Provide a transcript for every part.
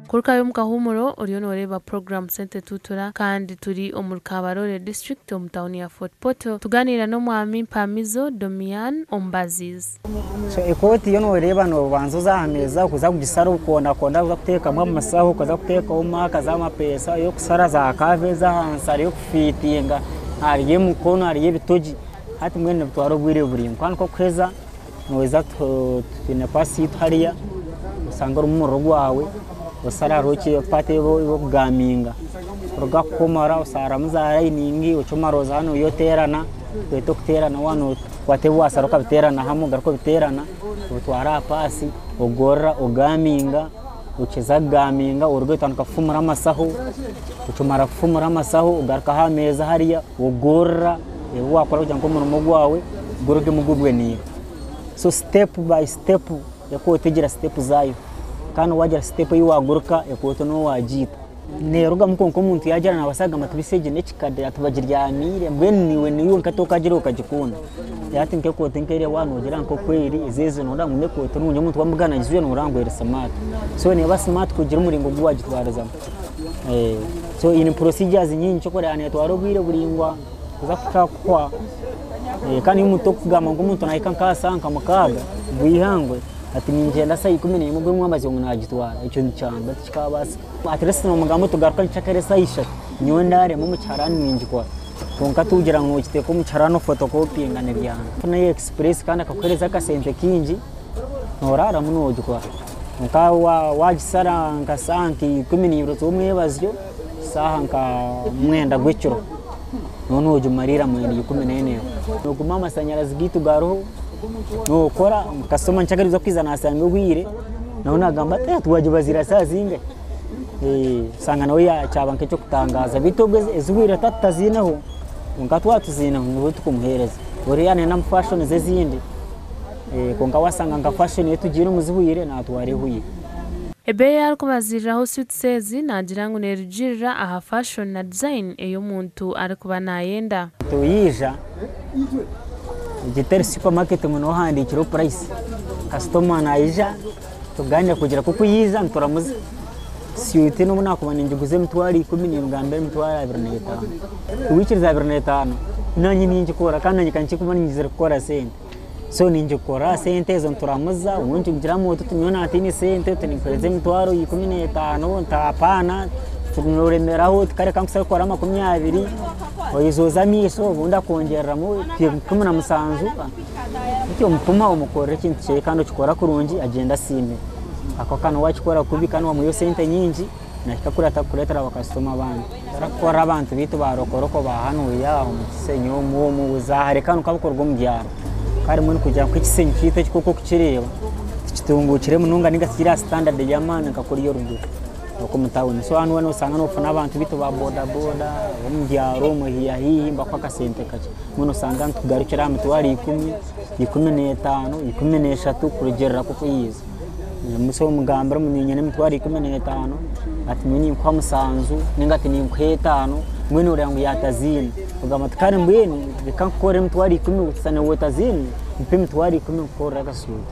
Kurukayo omu kahuumuro oriyo nooreeba puroguraamu Sente Tuutura kandi turi omuri Kabarole District omu tauni ya Fort Portal tugaaniira n'omwami Mpamizo Domian Omubaziizi. So ekooti yo nooreeba noobanza oza aha meeza kuza kugisara okondakonda kuza kuteekamu amasaho kuza kuteekaho maaka z'amapeesa ey'okushara za kaava ez'ahansi hariyo okufiitinga hariyo emikono hariyo ebitogi hati mbwenu nibitwara obwire buraingwa kandi ku orikuheza Nooza twine paasi yaitu hariya osanga orimu omuriro gwawe osara hariho paati ei barikugaminga kuruga kukomora osaramu za layiningi ocumara oza hanu oriyo oteerana tweta okuteerana waaba nokwata ebi waasara okabiteerana hamwe ogaruka obiteerana obitwara aha paasi ogorora ogaminga okiheza kugaminga orugayo otandika kufumura amasaho okimara kufumura amasaho ogaruka aha meeza hariya ogorora ebi waakora kugira ngu omurimo gwawe gurugemu guboniire. So step by step ekooti egira sitepu zaayo kandi waagira sitepu ei waaguruka ekooti nooba waagiita. Neerugamu kwonka omuntu yaagira naabaasa kugamba ati bisi egi n'ekikade ati bagiryamiire mbwenu naiwe niiwe nka tokagira okagikunda. Hati nk'ekooti nk'eriya waaba noogira nk'oku eri ezi ezi nooreeba ngu n'ekooti nungi omuntu waamubugana agijwaire nooreeba ngu eri simaati. So neeba simaati kugira omuringo ogu waagitwarizamu. So eine procedures nyingi ekyokureeba neetwara obwire buraingwa kuza kuhwa. Kandi omuntu orikugamba ngu omuntu naahika nk'aha saaha nka mukaaga gw'eihangwe ati ningyenda shaaha ikumi n'emwe gw'omwabazyo ngu naagitwara, ekyo nikyanga tikikaabaasika. At least noomugamba oti garuka nyekyakare eshaaha ishatu nyowe ndaarema omu kiharani ningikora. Kwonka tikugira ngu nookiteeka omu kiharani ofotokopinga nibyanga. Nayo express kandi akakuheereza akasente kaingi, nooraaramu noogikora. Kwonka waagishara nka shaaha nka ikumi n'ibiri z'omwebazyo, shaaha nka mwenda gw'ekiro. Nooba noogimariira mwenda 14 eho. Nooguma amashanyarazi gaitu gariho, nookora, kasitoma nikyo arikuza kwija naashanga obwire, nawe naagamba ati twagibaziira shaaha zingahi? Oshanga nawe kyaba nk'eky'okutangaaza beitu obwo ezihweire twaba tutaziineho, kwonka twaba tuziineho nibwo turikumuheereza. Oriya naayenda ngu fashoni ezindi, kwonka waashanga nka fashoni ei tugiire omu zihweire naatwara ehweire. Ebeeyi ei arikubaziiriraho suits ezi naagira ngu neerugiirira aha fashion na design ei omuntu arikuba naayenda. Toyija egi teri supermarket ngu nohandikireho price, kasitoma nayija tuganire kugira ku yaija nituramuza. Suit nobu nakuba ningiguza emitwaro ikumi nimugambira emitwaro 25. Wikiriza 25 nanye ningikora kandi nanye kankikuba ningizire kukora sente. So ningikora sente ezo nituramuza obundi nitugira ngu oti nyowe natiine sente oti ninkuheereza emitwaro 15 nti hapaana noremeraho oti kare kankusabe kukora 20 oija oza amaisho obundi akongyereramu 17 otyo omupima omukorera ekintu kyeye kandi okikora kurungi agyenda asiimire ahakuba kandi wakikora kubi kandi wamuha esente nyingi nahika kuri atakukureetera bakasitoma abandi. Turikukora abantu baitu ba rokoroko ba hanuya omu kisenyi omu omu za hare kanu kabukuruga omu byaro kare mbwenu kugira ngu ekisenyi kyaitu eki kwonka okukireeba tikitungukire munonga ninga tikiri aha standard y'amaani nka kuriya oruguru okwo omu tawuni. So hanu nosanga nofuna abantu baitu ba boda boda ab'omu byaro omwo haihi haihi nibakuha akasente kakye. Mbwenu osanga nitugarukira aha mitwaro ikumi, 15, 13 kurugiirira nk'oku yaiza. Musa omugambira ngu niinyenda emitwaro 15, ati nyowe ninkuha musanju ninga ati ninkuha etaano, mbwenu oreeba ngu yaataziine. Ogamba oti kare mbwenu reka nkukorere emitwaro ikumi busa naiwe otaziine, mpa emitwaro ikumi nkukorere akasuuti.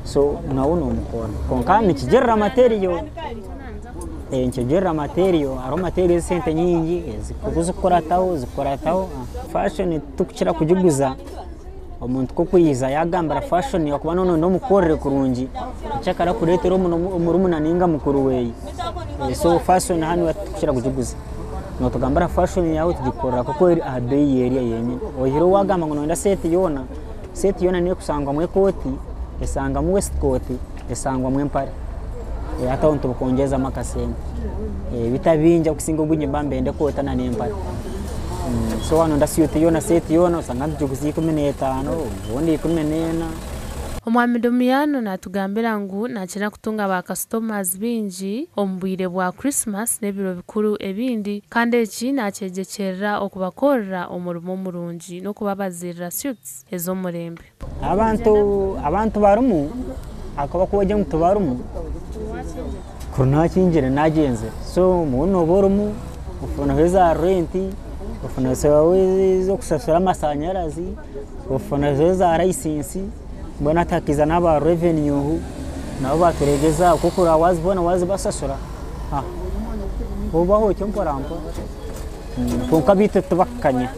So nawe nomukorera kwonka nikigirira material, nikigirira material, hariho material ez'esente nyingi ezikukurataho zikukurataho. Fashoni titukukira kugiguza. Omuntu ku orikwija yaagambira fashoni ahakuba nooba nooyenda omukorere kurungi, nikyo arakureetera omurumuna nainga mukuru we. So fashoni hanu titukukira kugiguza. Nootugambira fashoni yaawe tugikukorera nk'oku eri aha beeyi eriya yenyine. Oyihireho waagamba ngu nooyenda seeti yoona, seeti yoona neekushangwamu ekooti, esangwamu wesikooti, esangwamu empare. Hati aho nitubikongyezamu akasente. Beitu abaingi abarikusinga obwingi nibaba nibenda ekooti n'empare. So waaba noyenda suuti yoona seeti yoona osanga nitugiguza 15 obundi 14. Omwami Domiano natugambira ngu nakira kutunga ba kasitomazi baingi omu bwire bwa Christmas n'ebiro bikuru ebindi kandi eki nakyegyekyerera okubakorera omurimo murungi n'okubabazirira suits ez'omurembe. Abantu abantu barimu ahakuba ku orikugira ngu tibarimu kuri naakingire naagyenzire so mbwenu nooba orimu ofunaho eza renti, ofunaho ez'okushashura amashanyarazi, ofunaho eza layisinsi mbwenu hati hakaija n'aba revenue Nabo baatureegyeza aho ku oraba waazibona waazibasasura, obaho otyo mpora mpora. Kwonka beitu tibakukanya,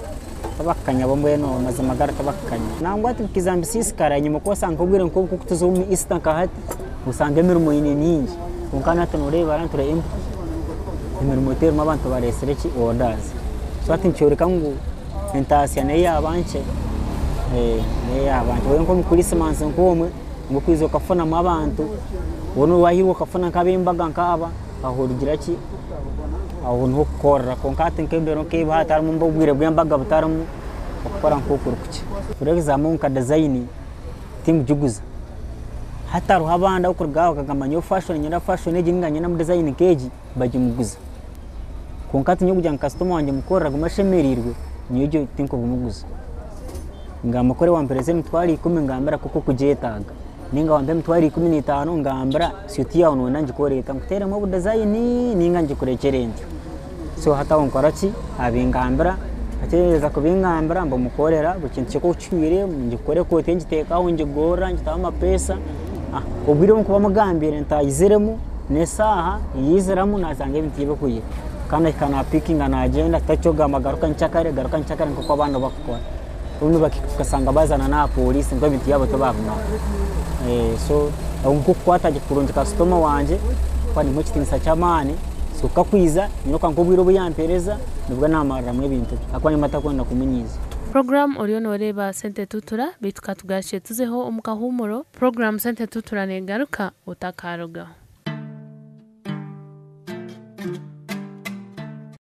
tibakukanya bo mbwenu amazima gari tibakukanya. Nangwa tibikiza nibisiisikara enyima ku osanga obwire nk'obu nk'oku tuza omu Easter nka hati, osanga emirimo ni mingi kwonka nahati nooreeba hariya turi empty, emirimo terimu abantu bareetsire ki orders. So hati nikyoreka ngu entaasya neyaaba nkye, neyaaba nkye. Mbwenu nk'omu Christmas nk'omwe, ngu okwija okafunamu abantu, mbwenu waahirwa okafuna nk'ab'embaga nk'aba, aho origira ki, aho niho orikukorera kwonka hati nk'ebiro nk'ebi hatarimu obwire bw'embaga butarimu, okukora nk'okuri kukye. For example nka design tingugiguza, hati hariho abandi abarikuruga aha bakagamba nyowe fashion niinyenda fashion egi ninga niinyenda design nk'egi bagimuguza. Kwonka hati nyowe kugira ngu kasitoma wangye mukorere agume ashemereirwe, nyowe egyo tinkugumuguza. Ngamba ku wampereza 100,000 ngambira nk'oku orikugyetaaga, ninga wampa 150,000 ngambira suit yaawe nooyenda ngikore eta, nkuteeremu obudesign ninga ngikurekyere ntyo. So hati aho nkora ki, abingambira, akyaheza kubingambira mbimukorera buri kintu kye oku kihwire ngikore ekooti ngiteeke aho ngigorora ngiteho amapeesa, obwire obu nkuba mugambiire ntayiziremu n'eshaaha yaiziramu naashanga ebintu bye bihwire kandi ahika naapikinga naagyenda takigamba garuka nkyakare garuka nkyakare nk'oku abandi barikukora. Obundi okashanga baazana n'aha pooriisi ngu ebintu byabo tibabimara. So nk'okukwata gye kurungi kasitoma wangye kuba nimuha ekitiinisa ky'amaani, so ku akwija nyowe nka obwire obu yampeereza nibwo naamariramu ebintu bye ahakuba nimba ntakwenda kumunyiiza. Puroguraamu oriyo nooreeba Sente Tutura beitu ka tugarukye tuzeho omu kahuumuro. Puroguraamu Sente Tutura neegaruka otakaarugaho.